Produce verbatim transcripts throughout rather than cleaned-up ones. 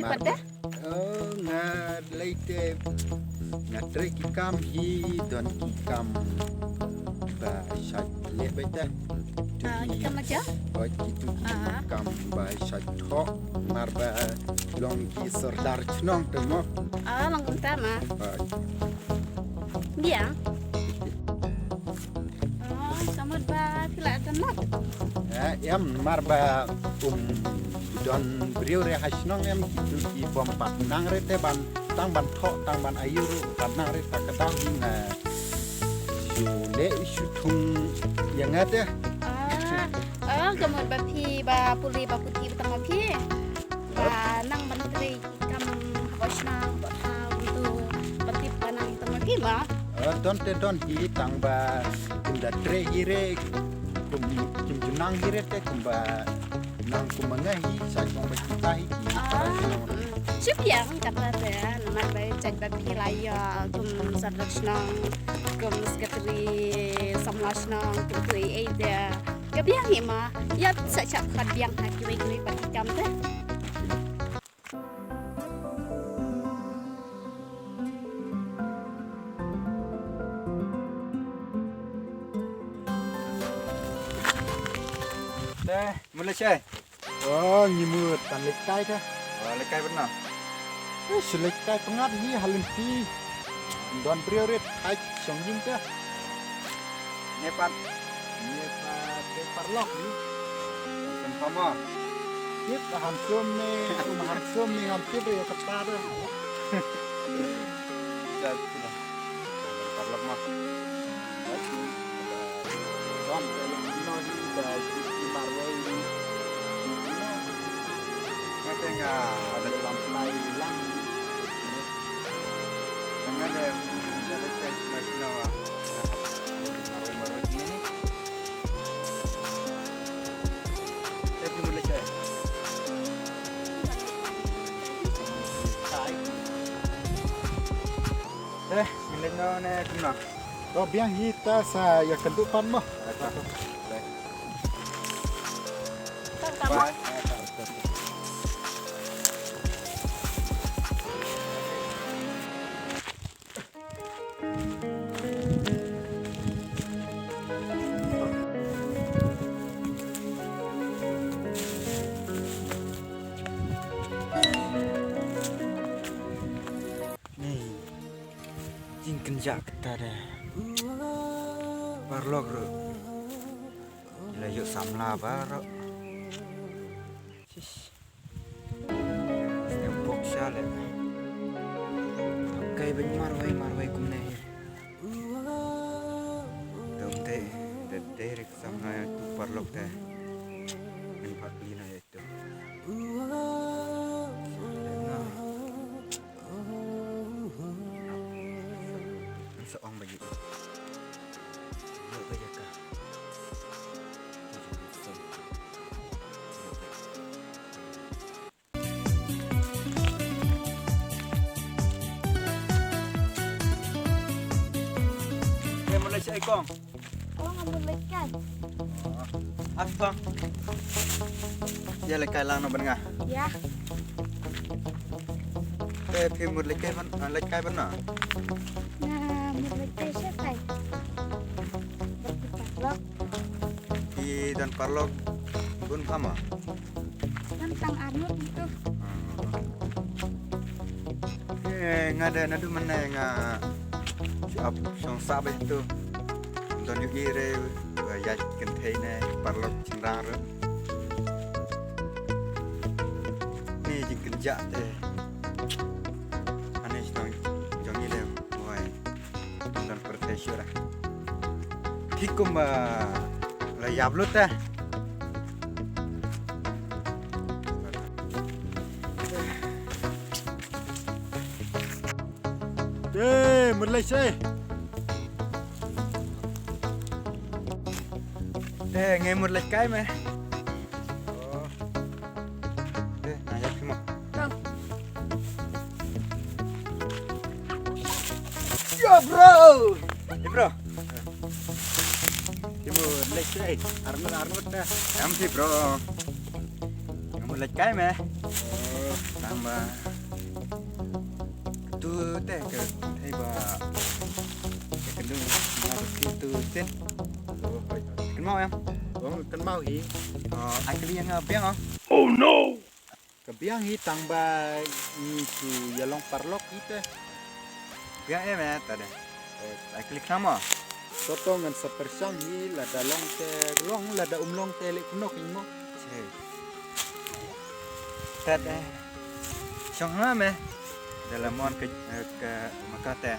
Pat de? Oh, nga lei te, nga trei ki kam hi, don ki kam ba shait leh beit te. Tu Ah, ki ki kam aja? Oi, ki tu ki Ah. kam ba shait thoh, mar ba long ki sordar chnong te mo. Ah, long kumta ma. Oi. Biang. Oh, ka mut ba phi la don lot. Eh, em, mar ba um don briew re ha shnong, em, ki tu ki bym pat nang re te ban, tang ban thoh, tang ban ayu ruh, ban nang re ta ka dang hi nga shu leh shu thung ïa nga te. Ah, oh, ka mut ba phi ba pule ba puthi ba tang ma phi. Ba nang ban trei ki kam hapoh shnong, hapoh thaw, kumtu, ba tip ba nang tang ma phi ma. Eh, don te don hi tang ba kim da trei hi re, kum kim ju nang hi re te kumba nang kumba nga hi, sa kumba kita hi ki Ah, para shnong. Mm. Shu biang kata te, namar ba jait ba phi la ïa kum sordar shnong, kum secretary samla shnong, kumtu ei ei te. Ka biang hi ma, ïa sa sha khot biang ha kiwei kiwei pat ki kam te. Te, mut leit shaei? Oh, ngi mut pan leit kai te. Oh, leit kai bad no? Eh, shu leit kai pyngngad hi ha lynti. Don briew rit, ai shong ïing te. Ne pat. Ne pat, ne parlok ni. Handsome mo? Tip handsome ne, um handsome ne, ngam tip ïa kata de. Jat, jat. Parlok mo. Don te lok no hi da ki marwei ni. Nga te nga ada lam lai lang. Nga de nga de te mas no. Marwei marwei ni. Te phi mut leit shaei? Te, ngin leit no ne kumno? To biang hi ta sa ïa kynduh pan mo. Bye. Ni, jingkynjah kata de. Parlok ruh. Ila ïoh samla baroh. Shish. Stem pok sha le. Kai byn marwei marwei kumne hi. Dom te, de de rek samla tu parlok te. Ngan pat pli na ïa tu. Sa ong ba ïa. Ïa ba ïa ka. Te mut leit shaei kong? Kong, nga mut leit kai. Ap kong. Ïa leit kai lang noh bad nga. Ïa. Te phi mut leit kai ban, leit kai ban na? Nga mut leit kai shatai. Bad ki parlok. Ki don parlok bun pha ma? Don tang arngut tu. Eh, nga de naduh mynne nga shu ap shong sah beit tu. Don ïohi re ba ïaid kynthei ne parlok shynrang ruh. Ni jingkynjah te. Hangne shnong jong ngi de wai. Don pyrthei shuh. Phi kum, ah, la ïap lut te. Te mut leit shaei? Te ngi mut leit kai me. Oh. Eh, na ïa phi mo. Yo, bro. Hey, bro. Phi mut leit shaei? Arngut, arngut te. Em phi, bro. Nga mut leit kai me. Oh. Tang ba tu te ka thei ba ka kynduh nga ba ki tu tin. Kynmaw em? Ong kynmaw hi. Ai kali nga biang. Oh no. Ka biang hi tang ba ngi shu ïa long paralok hi te. Biang em eh ta de. Ai kali khnang mo. Toto ngan sa pyrshang hi lada long te long lada um long te leh kumno kumno. Che. Tat eh. Shong ha me. Da la mon ka ka ma ka te.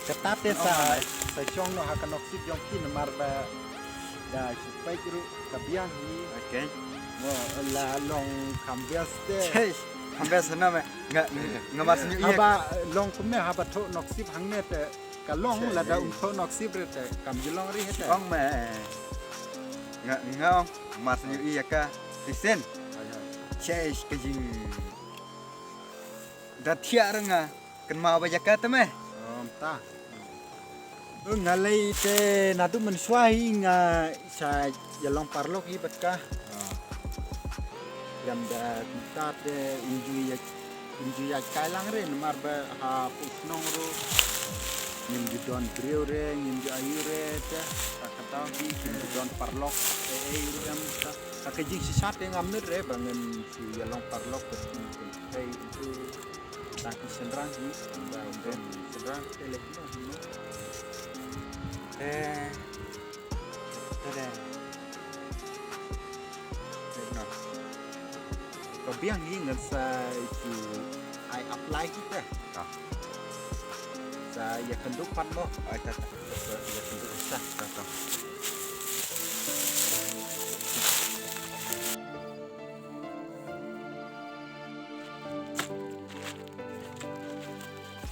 Ka tat te sa sa shong noh ha ka noksip jong ki namar ba da shu peit ruh ka biang hi. Okay. Mo la long kham bias te. Che. Kham bias na me. Nga nga mar shu ïohi. Haba long kumne haba thoh noksip hangne te. Ka long lada um thoh noksip re te kam ju long ri he te. Ong me. Nga nga ong mar shu ïohi ïa ka. Tisen. Che ka jing. Da thiah re nga kynmaw ba ïa ka te me. Ong ta. Nga lei te naduh mynshuwa hi nga sa ïa long paralok hi bad ka. Lem da kumta te um ju ïa um ju ïa kai lang re namar ba ha puk nong ruh. Ngim ju don briew re ngim ju ayu re te. Ka kata hi ngim ju don paralok. Te ei ruh em ka ka jing shisha te ngam mut re ba ngin shu ïa long paralok te. Tang ki shynrang hi ba don shynrang te leh no hi no. Te te de. Te no. Ka biang hi ngan sa ju ai apply hi te. Sa ïa kynduh pat mo. Ai ta ta. Sa ïa kynduh sa ta ta.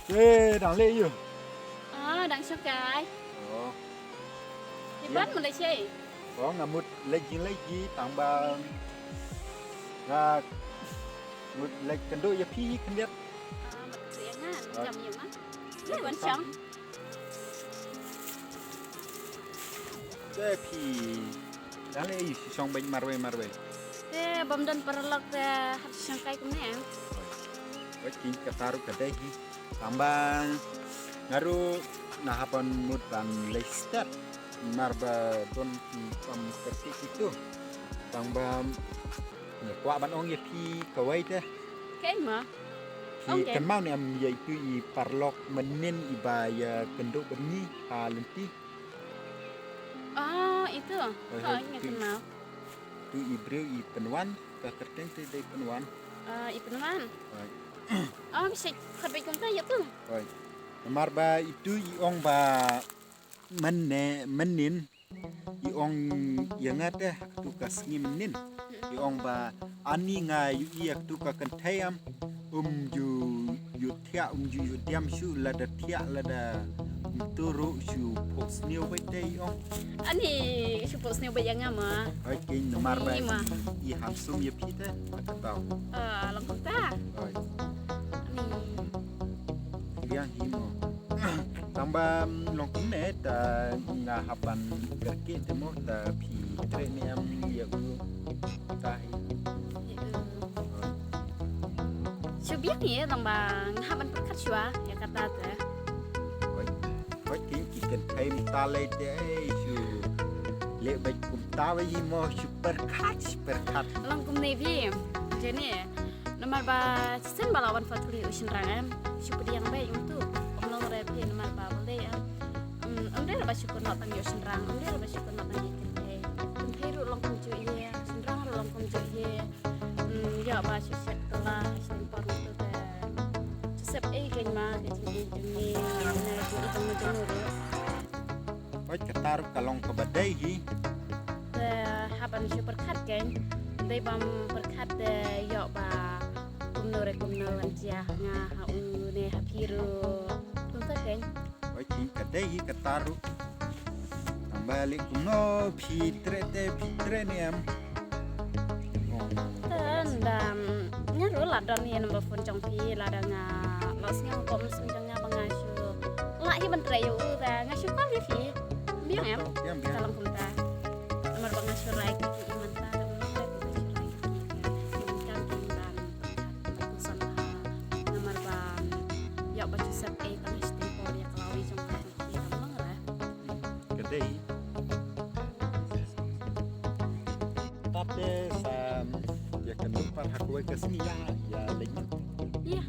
Te dang leh ïa. Ah, dang shong kai. Oh. Iban mo leh shei. Oh, nga mut leh jing leh ji tang ba nga mut leh kynduh ïa phi khyndiat. Ah, mut leh ngan jam ïa ma. Leh wan shong. Te phi dang leh ïa shu shong bad marwei marwei. Te bym don paralok te hap shu shong kai kumne. Wei king kata ruh ka dei hi. Tang ba nga ruh nga hap ban mut ban leh step. Mar ba don ki kam kyrkieh kitu. Tang ba nga kwah ban ong ïa phi kawei te. Kei ma. Phi kynmaw ne em ïa itu i paralok mynnin iba ïa kynduh bad ngi ha lynti. Ah, itu. Hooid, nga kynmaw. Tu i briew i pynwan ka kyrteng te dei pynwan. Ah, i pynwan. Hooid. Ah, bishai khat bad kumta ïa tu. Hooid. Namar ba itu i ong ba mynne mynnin i ong ïa nga te ha katu ka sngi mynnin i ong ba ani nga ïohi ïa katu ka kynthei em um ju ïoh thiah um ju ïoh diam shuh lada thiah lada um tu ruh shu phohsniew beit te i ong. Ani shu phohsniew beit ïa nga ma. Hooid keiñ namar ba i handsome ïa phi te ha kata. Ah, long kumta. Hooid. Ani. Biang hi mo. Tang ba long kumne ta nga hap ban kyrkieh te mo ta phi treh ne em ïa u ta hi. Shu biang ïa tang ba nga hap ban pyrkhat shuwa ïa kata te. Hooid, hooid ki ki kynthei mynta lei te ei shu leh beit kumta ba hi mo shu pyrkhat shu pyrkhat. Long kumne phi. Jane. Namar ba shisien ba la wan phot khlem ïa u shynrang em. Shu pdiang beit ïa utu. Ym long re phi namar ba ym dei em. Ym dei re ba shu kynnoh tang ïa u shynrang, ym dei re ba shu kynnoh tang ïa ki kynthei. Kynthei ruh long kumjuh hi, shynrang ruh long kumjuh hi. Ïoh ba shu shet kylla ha shisien por utu te. Shu sep ei kein ma ka jingim jong ngi, ne jingim jong ngi jong ngi ruh. Hooid kata ruh ka long kaba dei hi. Te hap ban shu pyrkhat kein. Dei bym pyrkhat te ïoh ba kumno re kumno ban jia ha nga ha u ne ha phi ruh. Kumta kein. Hooid ki ka dei hi kata ruh. Tang ba leh kumno phi treh te phi treh ne em. Tang ba nga ruh la don ïa number phone jong phi lada nga la sngew kum sum jong nga ba nga shu lah hi ban trei ïa u ba nga shu call ïa phi. Biang em? Biang, biang. Ka long kumta. Namar ba nga shu rai ki ki iman ta da nga shu rai ki ki. Ki kan ki ban. Te sa ïa kynduh pat ha kawei ka sngi ïa, ïa leit. Ïa.